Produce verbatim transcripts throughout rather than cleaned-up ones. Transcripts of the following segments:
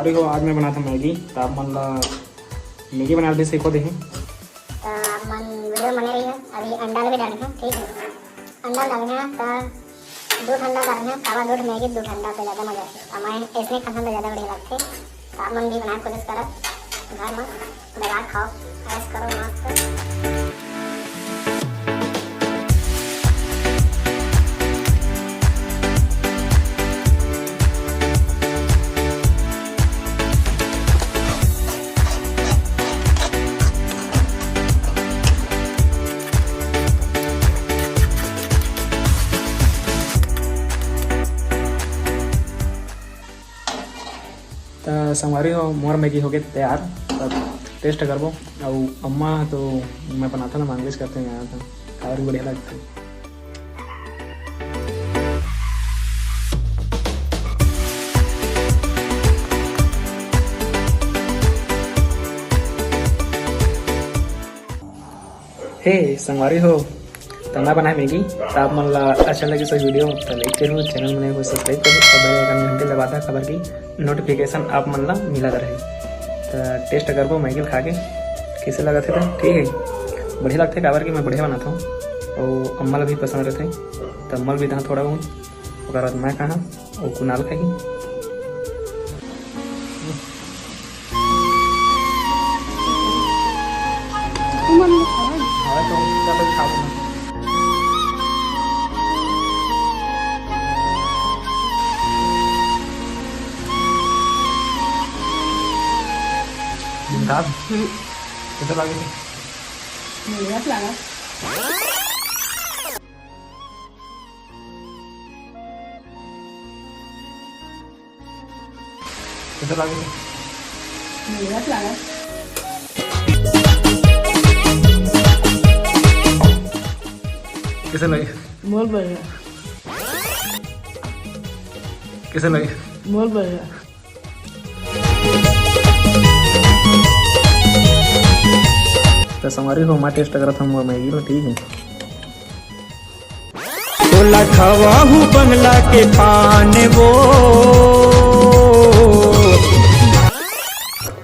देखो, आज मैं बनात हँव मैगी, त आप मन ला मैगी बनाए भी सीखो देही। त आप मन वीडियो बने रहिए। अभी अंडा ल भी डालना है, ठीक है? अंडा डालना है त दू ठंडा डालना है, काबर दू ठंडा मैगी दू ठंडा पे ज़्यादा मज़ा आथे। त मैं ऐसने खाना में ज़्यादा बढ़िया लगथे। त आप मन भी बनाए कोशिश करब घर में। बना खाओ, ऐश करो मस्त। त संगवारी हो, मोर मैगी होगे तैयार। त टेस्ट करबो। अउ अम्मा तो मैं बनाथों ना, मांगेच करथे यहाँ, त खाए बर बढ़िया लगथे। हे संगवारी हो, त मैं बनाए मैगी। त आप मन ला अच्छा लगे सब वीडियो त लाइक करो, चैनल में नए हो सब्सक्राइब करो और बेल आइकन में घंटी दबा दा, काबर कि नोटिफिकेशन आप मन ला मिलत रहे। त टेस्ट करबो मैगी ल खा के, कैसे लगत हे। त ठीक है, बढ़िया लगथे, काबर कि मैं बढ़िया बनाथों, अउ अम्मा ला भी पसंद रहथे। त अम्मा ला भी दहा थोड़ा बहुत, ओकर बाद मैं खाहा, अउ कुणाल खाही। कैसे लगे? बढ़िया लगा। कैसे लगे? बढ़िया लगा। कैसे लगे? बहुत बढ़िया। कैसे लगे? बहुत बढ़िया। त संगवारी हो, मैं टेस्ट करत हँव मैगी ल, ठीक है। तोला खवाहूँ बंगला के पान वो।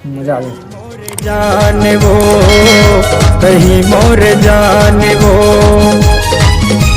मजा आ गया। मोर जान वो, कहीं मोर जान वो।